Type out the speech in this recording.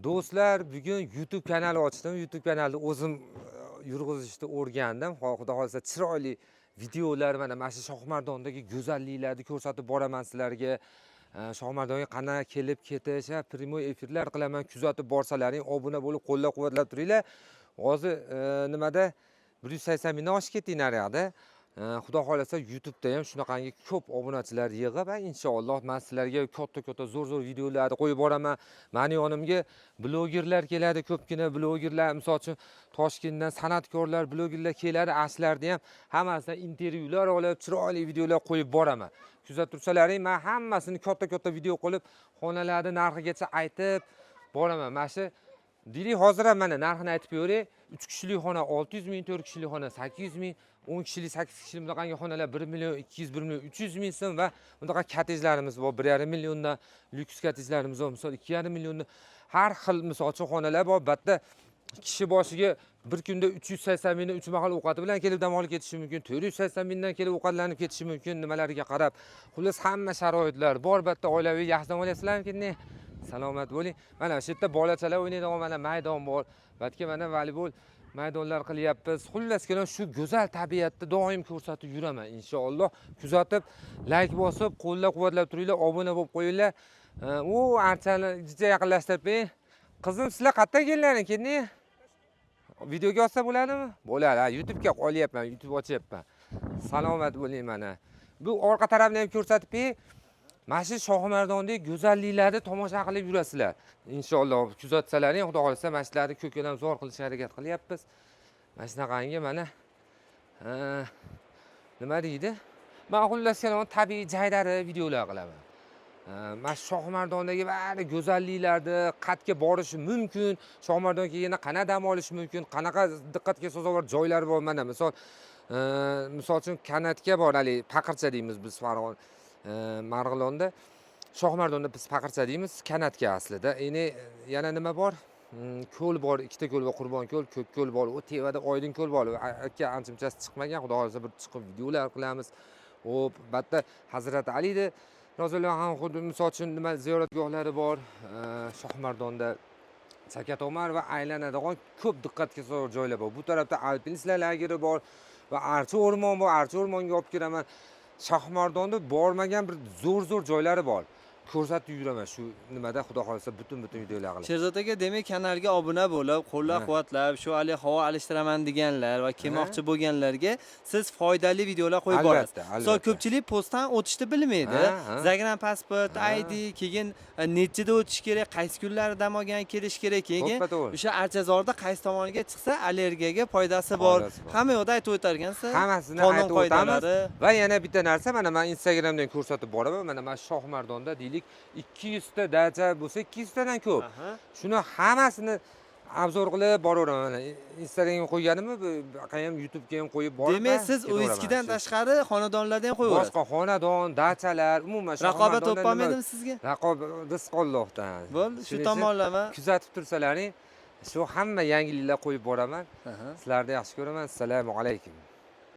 Do'stlar, bugun YouTube kanali ochdim. YouTube kanalni o'zim yurg'izishni o'rgandim. Xudo xohlasa, chiroyli videolar, mana shu Shohimardondagi go'zalliklarni ko'rsatib boraman sizlarga. Shohimardonga qanday kelib ketish, primoy efirlar qilaman. Kuzatib borsalaring, obuna bo'lib qo'llab-quvvatlab turinglar. Hozir nimada 180 mingdan oshib ketdik naryoqda. Xudo xohlasa, YouTube'da ham shunaqangi ko'p obunachilar yig'ib, inshaalloh men sizlarga katta-katta zo'r-zo'r videolarni qo'yib boraman. Mani yonimga blogerlar keladi, ko'pgina blogerlar, misol uchun Toshkentdan san'atkorlar, blogerlar keladi, ashlarni ham hammasidan intervyular olib, chiroyli videolar qo'yib boraman. Kuzatib tursalaring, men hammasini katta-katta video qilib, xonalarni narxigacha aytib boraman. Mana shu deylik, hozir ham mana narxini aytib beray. 3 kishilik xona 600 ming, 4 kishilik xona 800 ming, 10 kishilik, 8 kishilik bunaqangi xonalar 1 million 200, 1 million 300 ming so'm va bunaqa kottejlarimiz bor, 1,5 milliondan lyuks kottejlarimiz bor, misol 2,5 milliondan har xil, misol uchun, xonalar bor. Bu yerda kishi boshiga bir kunda 380 mingdan 3 mahal ovqati bilan kelib dam olib ketishi mumkin, 480 mingdan kelib ovqatlanib ketishi mumkin, nimalariga qarab. Xullas, hamma sharoitlar bor bu yerda. Oilaviy yaxshi dam olyapsizlarmi? Salomat bo'ling. Mana shu yerda bolachalar o'ynaydigan mana maydon bor. Bu yerga mana voleybol maydonlar qilyapmiz. Xullas kalom, shu go'zal tabiatni doim ko'rsatib yuraman inshaalloh. Kuzatib, layk bosib, qo'llab-quvvatlab turinglar, obuna bo'lib qo'yinglar. U archani juda yaqinlashtirib bering. Qizim, sizlar qayerdan keldilaring? Kelding? Videoga olsa bo'ladimi? Bo'ladi. Ha, YouTube'ga olyapman, YouTube ochyapman. Salomat bo'ling mana. Bu orqa tarafini ham ko'rsatib bering. Mana shu Shohimardondagi go'zalliklarni tomosha qilib yurasizlar. Inshaalloh kuzatsalaring, Xudo xohlasa, mana shularni ko'kalamzor qilishga harakat qilyapmiz. Mana shunaqangi mana nima deydi? Men xullas kalom tabiiy jaydari videolar qilaman. Mana shu Shohimardondagi bari go'zalliklarni, qayerga borishi mumkin, Shohimardonga kelganda qanaqa dam olish mumkin, qanaqa diqqatga sazovor joylar bor. Mana misol, misol uchun, kanatga bor, haligi paqircha deymiz biz Farg'ona, Marg'ilonda. Shohimardonda biz paqircha deymiz, kanatga aslida. Endi yana nima bor? Ko'l bor, ikkita ko'l bor, Qurbon ko'l, Ko'k ko'l bor. U tevada Oydin ko'l bor. Aka ancha-munchasi chiqmagan, Xudo xohlasa bir chiqib videolar qilamiz. Xo'p, bu yerda Hazrat Alini roziyallohu anhu, misol uchun, nima ziyoratgohlari bor. Shohimardonda Chakatomar va aylanadigan ko'p diqqatga sazovor joylar bor. Bu tarafda alpinistlar lageri bor va Archa o'rmon bor. Archa o'rmonga olib kiraman. Shohimardonda bormagan bir zo'r-zo'r joylari bor. Ko'rsatib yuraman shu nimada, Xudo xohlasa, butun-butun videolar qilib. Sherzod aka, demak, kanalga obuna bo'lib, qo'llab-quvvatlab, shu hali havo alishtiraman deganlar va kelmoqchi bo'lganlarga siz foydali videolar qo'yib borasiz. Albatta, Misol, albatta. ko'pchilik postdan o'tishni bilmaydi. Ha, ha. Загран pasport, ID, keyin nechida o'tish kerak, qaysi kunlari dam olgan kelish kerak, keyin To'ppa-to'g'ri. o'sha Archazorda qaysi tomoniga chiqsa allergiyaga foydasi bor. Foydasi bor. Hamma yoqda aytib o'tarkansiz. Hammasini Qonun aytib o'tamiz. qoidalari. Va yana bitta narsa, mana men Instagramdan ko'rsatib boraman. Mana Shohimardonda deylik 200 ta dacha bo'lsa, 200 tadan ko'p. Shuni hammasini обзор qilib boraveraman. Mana Instagramga qo'yganimni, bu ham YouTube'ga ham qo'yib borib, Demak, siz ketaveraman. Uiskidan tashqari xonadonlarda ham qo'yaverasiz. Boshqa xonadon, dachalar, umuman Raqobat Shohimardonda nima- topolmaydimi sizga? Raqobat rizq Allohdan. Bo'ldi, shu Shuning uchun tomonlama. kuzatib tursalaring, shu hamma yangiliklar qo'yib boraman. Sizlarni yaxshi ko'raman. Assalomu alaykum.